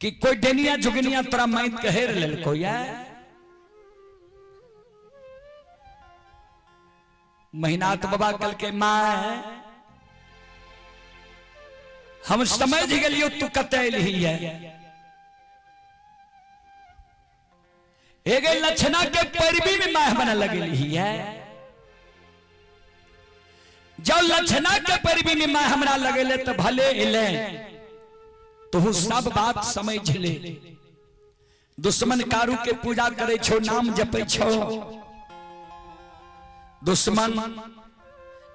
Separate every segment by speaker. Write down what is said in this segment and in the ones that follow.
Speaker 1: कि कोई डेनिया जुगनिया तोरा माइत के हेर लेलको या? महिनाथ बाबा कल के माय, हम समझ गेलियो तू कतऽ एलही है। एगे लक्षणा के पैरवी में माय बना लगेली है। जब लक्षणा के पैरवी में माय हमरा लगेले तो भले एले, तू सब बात समझ ले। दुश्मन कारू के पूजा करे छो, नाम जपे छो। दुश्मन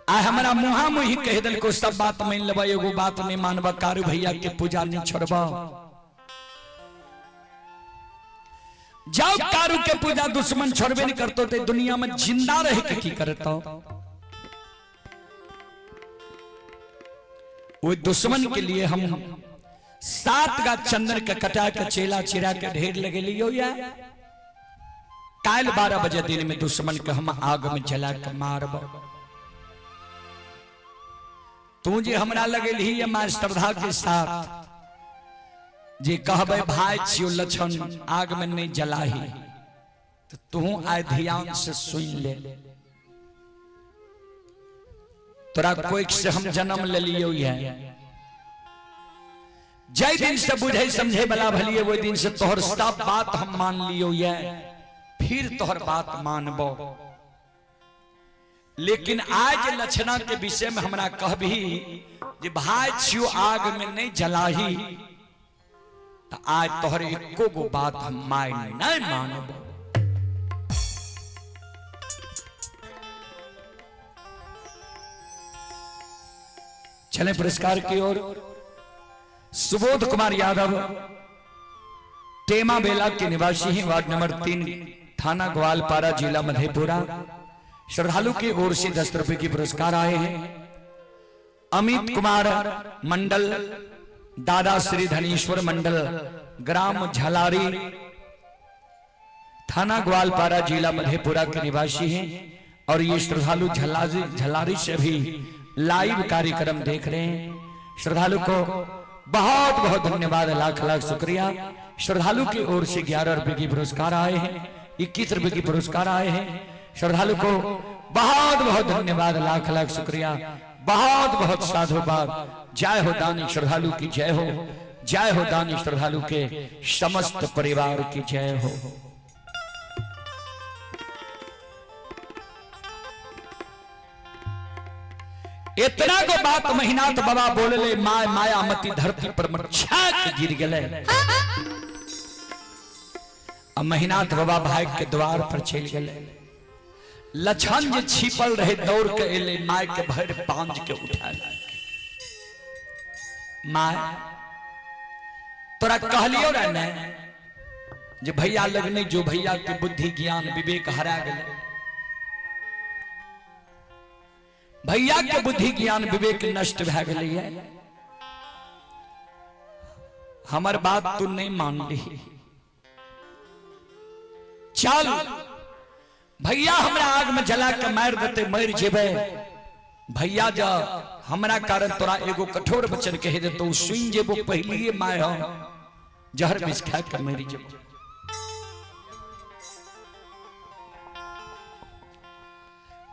Speaker 1: आ हमरा मुहा मुही कह देलको, सब बात मान लेबा, एगो बात नहीं मानबा, कारू भैया के पूजा नहीं छोड़बा। जाओ, कारू के पूजा दुश्मन छोड़बे नहीं करतो ते दुनिया में जिंदा रह के की करतो? वो दुश्मन के लिए हम 7 गा चंदन के कटा के चेला चिरा के ढेर लगे लियो या काल 12 बजे दिन में दुश्मन के हम आग में जला के मारब। तू जे हमरा लगेलही ये मां श्रद्धा के साथ जे कहबे भाई छियो लक्षण आग में नहीं जलाही, तो तू आए ध्यान से सुन ले। तोरा कोई से हम जन्म ले लियो है, जय दिन से बुझे समझे वाला भलिए, वो दिन से तोहर सब बात हम मान लियो है, फिर तोहर बात मानबो। लेकिन आज लक्षणा के विषय में हमरा कहबी जे भाई छियो आग में नहीं जलाही, तो आज तोहर एको गो बात हम my नहीं मानबो। चले पुरस्कार की ओर। सुबोध कुमार यादव टेमा बेला के निवासी हैं, वार्ड नंबर 3, थाना ग्वालपारा, जिला मधेपुरा। श्रद्धालु की ओर से 10 रुपए की पुरस्कार आए हैं। अमित कुमार मंडल, दादा श्री धनेश्वर मंडल, ग्राम झलारी, थाना ग्वालपारा, जिला मधेपुरा के निवासी हैं और ये श्रद्धालु झलारी से भी लाइव कार्यक्रम देख रहे हैं। श्रद्धालु को बहुत बहुत धन्यवाद, लाख लाख शुक्रिया। श्रद्धालु की ओर से 11 रुपए की पुरस्कार आए हैं, 21 रुपए की पुरस्कार आए हैं। श्रद्धालु को बहुत बहुत धन्यवाद, लाख लाख शुक्रिया, बहुत बहुत साधुवाद। जय हो दानी श्रद्धालु की जय हो, जय हो दानी श्रद्धालु के समस्त परिवार की जय हो। इतना को बात महिनाथ बाबा बोलले, my Mayamati धरती पर मच्छा गिर गए। अब महिनाथ बाबा भाई के द्वार पर चल गए। लछन जे छिपल रहे दौड़ के एले, my के भर पांज के उठा। My तोरा कहलियो रे ने जे भैया लगने जो भैया के बुद्धि ज्ञान विवेक हरा गेले, भैया के बुद्धि ज्ञान विवेक नष्ट भए गेलै, हमर बात तू नहीं मान ली। चल, भैया हमरा आग में जला के मार देते, मर जेबे। भैया जा हमरा कारण तोरा एगो कठोर वचन कह देतो, सुन जेबो, पहलिए my हम जहर विष खा के मर जेबो।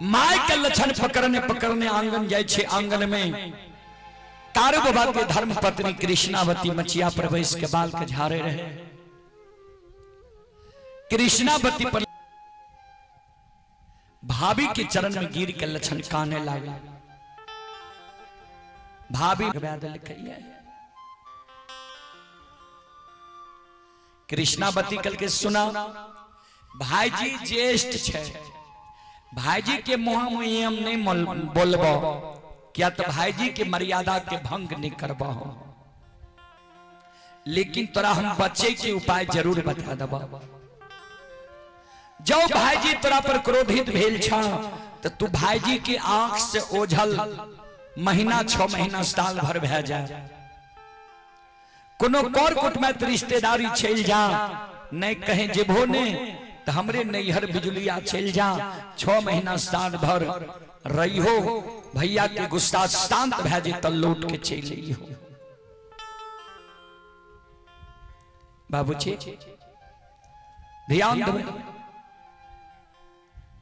Speaker 1: My के लक्षण पकड़ने पकड़ने आंगन जाय छे। आंगन में कारू बाबा के धर्म पत्नी कृष्णावती मचिया पर बैस के बाल के झाड़े रहे। कृष्णावती पर भाभी के चरण में गिर के लक्षण काने लागल। भाभी कृष्णावती कल के सुना, भाईजी ज्येष्ठ छे, भाईजी के मुँह मुँह हम नहीं बोलबो, क्या तो भाईजी के मर्यादा के भंग नहीं करबो, लेकिन तोरा हम बचे के उपाय जरूर बता देबो। जो भाईजी तोरा पर क्रोधित भेल छा तो तू भाईजी के आंख से ओझल महीना 6 महीना साल भर भए जाए, कोनो कर कुटमैत रिश्तेदारी चल जा, नहीं कहें जेबो ने तो हमरे नैहर बिजुलिया चल जा, 6 महीना साल भर रही हो, भैया के गुस्सा शांत भए जे त लौट के चल हो। बाबूजी ध्यान देबै।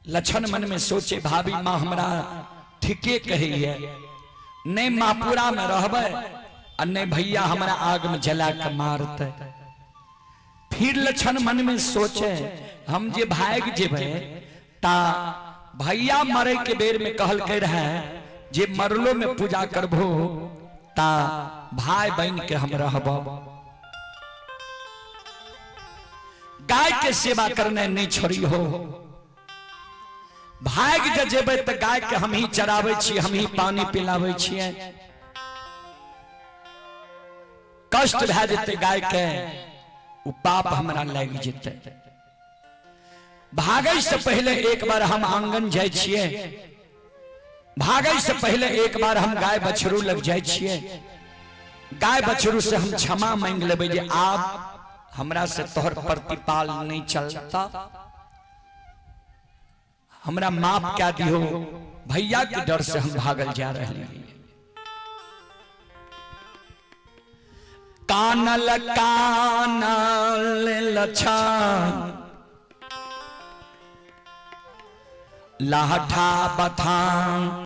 Speaker 1: लक्षण मन में सोचे, भाभी माँ हमरा ठीके कहैया, नहीं मापुरा में रहबै आ नहीं भैया हमरा आग में जला के मारते। फिर लक्षण मन में सोचे, हम जे भाग जेबै ता भैया मरे के बेर में कहलकै रहे जे मरलो में पूजा करबो ता भाई बन के हम रहब। गाय के सेवा करने नहीं छोड़ी हो, भाग जे जेबै तऽ गाय के हम ही चराबै छी, हम ही पानी पिलाबै छियै, कष्ट भए जेतै गाय के, ओ पाप हमरा लागि जेतै। भागै से पहले एक बार हम आंगन जाइ छियै, भागै से पहले एक बार हम गाय बछरू लग जाइ छियै, गाय बछरू से हम क्षमा मांग लेबै जे आब हमरा से तोहर प्रतिपाल नहीं चलता, हमरा माफ क्या दियो, भैया के डर से हम भागल जा रहे हैं। कानल कानल लछा लाठा बथान।